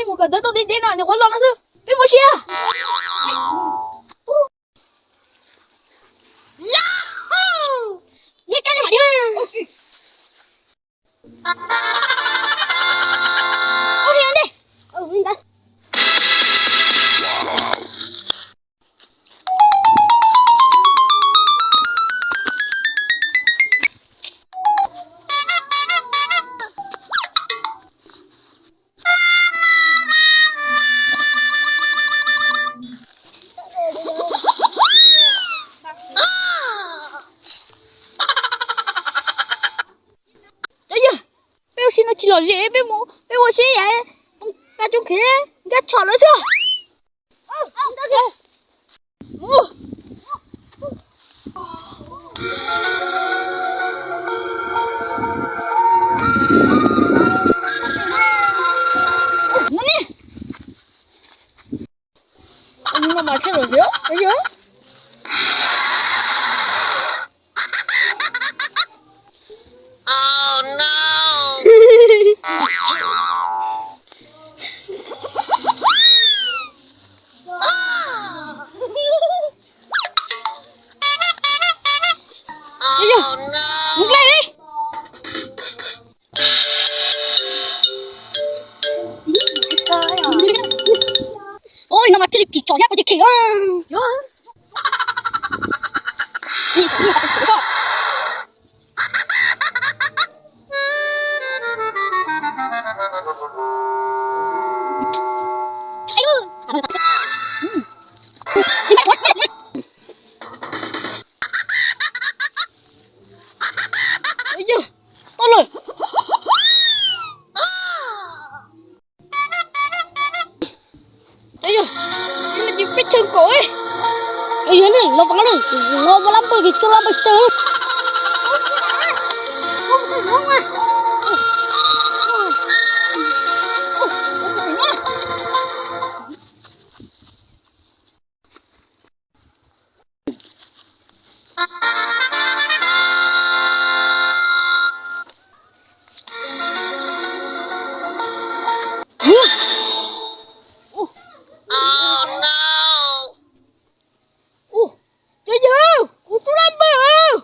Peb mus kawm ntawv tau ntev ntev no nws qhuav los no xwb. Peb mus ua si. Cov yawg, peb ua si no tsis lom zem, peb mus peb ua si yam, tag coob khiav nkag tshom lawm xwb. No mas thiaj lom zem os. Oj, no mas thiaj li kim tshom thiab, kuv cia li kim. Yog, tau lawm. Yog, peb chaw nkaum. Yog, los vas lawm, los vas lab npawg, tsis tau lab npawg chaw. Cov yawg, kuv tub lab npawg.